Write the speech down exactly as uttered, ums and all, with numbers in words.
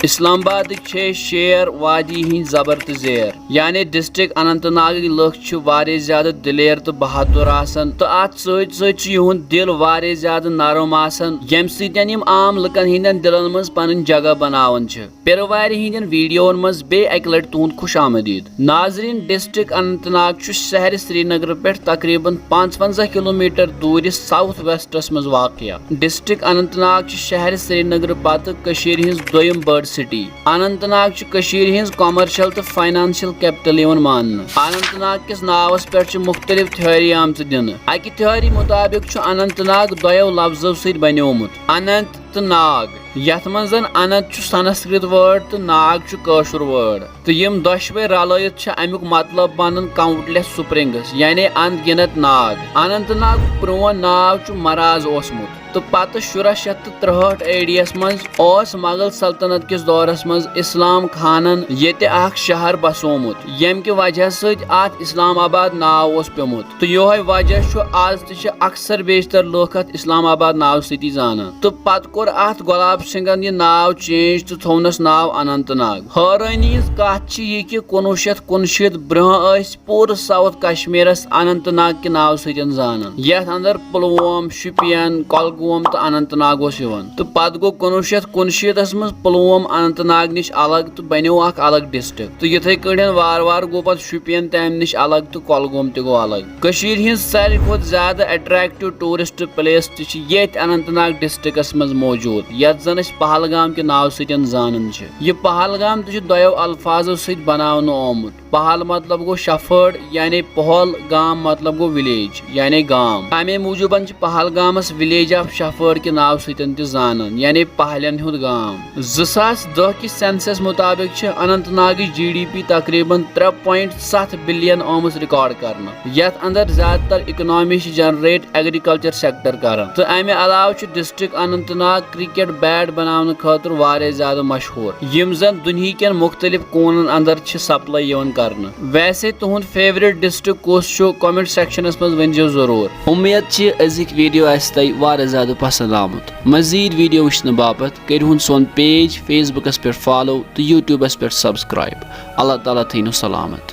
اسلام آبادٕکۍ چھِ شیر وادی ہٕنٛدۍ زبر تہٕ زیر، یعنی ڈسٹرکٹ اننت ناگٕکۍ لُکھ چھِ واریاہ زیادٕ دلیر تہٕ بہادُر آسان، تہٕ اتھ سۭتۍ سۭتۍ چھُ یِہُنٛد دِل واریاہ زیادٕ نرم آسان، ییٚمہِ سۭتۍ یِم عام لُکن ہٕنٛدٮ۪ن دِلن منٛز پنٕنۍ جگہ بناوان چھِ۔ پیروارِ ہٕنٛدٮ۪ن ویڈیوَن منٛز بیٚیہِ اَکہِ لَٹہِ تُہُنٛد خوش آمدید۔ ناظرین، ڈسٹرکٹ اننت ناگ چھُ شہر سرینگر پٮ۪ٹھ تقریباً پانٛژوَنٛزاہ کلومیٹر دوٗرِ ساؤتھ ویسٹس منٛز واقع۔ ڈسٹرکٹ اننت ناگ چھُ شہر سرینگر پتہٕ کٔشیٖرِ ہٕنٛز دوٚیِم بٔڑ سٹی۔ اننت ناگ چھُ کٔشیٖرِ ہٕنٛز کمرشل تہٕ فاینانشل کیپٹل یِوان ماننہٕ۔ اننت ناگ کِس ناوس پٮ۪ٹھ چھِ مُختٔلِف تھیوری آمژٕ دِنہٕ۔ اَکہِ تھیوری مُطٲبِق چھُ اننت ناگ دۄیو لفظو سۭتۍ بنیومُت، اننت تہٕ ناگ، یتھ منٛز زن اننت چھُ سنسکرت word تہٕ ناگ چھُ کٲشُر word، تہٕ یِم دۄشوے رلٲوِتھ چھِ امیُک مطلب بنان countless springs، یعنی ان گنت ناگ۔ اننت ناگُک پرون ناو چھُ مراز اوسمُت، تہٕ پتہٕ شُراہ شیٚتھ تہٕ ترٛہٲٹھ اے ڈی یس منٛز اوس مغل سلطنت کِس دورس منٛز اسلام خانن ییٚتہِ اکھ شہر بسومُت، ییٚمہِ کہِ وجہ سۭتۍ اتھ اسلام آباد ناو اوس پیومُت، تہٕ یِہوے وجہ چھُ از تہِ چھِ اکثر بیشتر لُکھ اتھ اسلام آباد ناوٕ سۭتی زانان۔ تہٕ پتہٕ کوٚر اتھ گۄلاب سنگھن یہِ ناو change تہٕ تھوونس ناو اننت ناگ۔ حٲرٲنی ہٕنٛز کتھ چھِ یہِ کہِ کُنوُہ شیٚتھ کُنشیٖتھ برونٛہہ ٲسۍ پوٗرٕ ساؤتھ کشمیرس اننت ناگ کہِ ناوٕ سۭتۍ زانان، یتھ اندر پلووم، شُپین، کۄلگوم تہٕ اننت ناگ اوس یِوان۔ تہٕ پتہٕ گوٚو کُنوُہ شیٚتھ کُنشیٖتھس منٛز پلووم اننت ناگ نِش الگ تہٕ بنیو اکھ الگ ڈسٹرکٹ۔ تہٕ یِتھے کٲٹھۍ وارٕ وارٕ گوٚو پتہٕ شُپین تہِ امہِ نِش الگ تہٕ کۄلگوم تہِ گوٚو الگ۔ کٔشیٖرِ ہٕنٛز ساروی کھۄتہٕ زیادٕ attractive tourist place تہِ چھِ ییٚتھۍ اننت ناگ ڈسٹرکٹس منٛز موجود، یتھ زن أسۍ پہلگام کہِ ناوٕ سۭتۍ زانان چھِ۔ یہِ پہلگام تہِ چھُ دۄیو الفاظو سۭتۍ بناونہٕ آمُت۔ پہل مطلب گوٚو شفٲڑ، یعنی پہل، گام مطلب گوٚو village، یعنی گام۔ امے موٗجوٗبن چھِ پہلگامس village of شفٲڑ کہِ ناوٕ سۭتۍ تہِ زانان، یعنی پہلٮ۪ن ہُنٛد گام۔ زٕ ساس دَہ کہِ census مُطابِق چھِ اننت ناگٕچ جی ڈی پی تقریباً ترٛےٚ point ستھ billion آمٕژ record کرنہٕ، یتھ اندر زیادٕ تر economy چھِ generate agriculture sector کران۔ تہٕ امہِ علاوٕ چھُ district Anant Nag cricket bat بناونہٕ خٲطرٕ واریاہ زیادٕ مشہوٗر، یِم زن دُنہیٖکٮ۪ن مُختٔلِف کوٗنن اندر چھِ supply یِوان کرنہٕ۔ ویسے تُہُنٛد favourite district کُس چھُ؟ Comment sectionس منٛز ؤنۍزیو ضروٗر۔ اُمید چھِ أزِکۍ video آسہِ تۄہہِ واریاہ زیادٕ پسنٛد آمُت۔ مزید video وٕچھنہٕ باپتھ کٔرِو ہُن سون page Facebookس پٮ۪ٹھ follow تہٕ YouTubeس پٮ۪ٹھ subscribe۔ اللہ تعالیٰ تھٲینو سلامت۔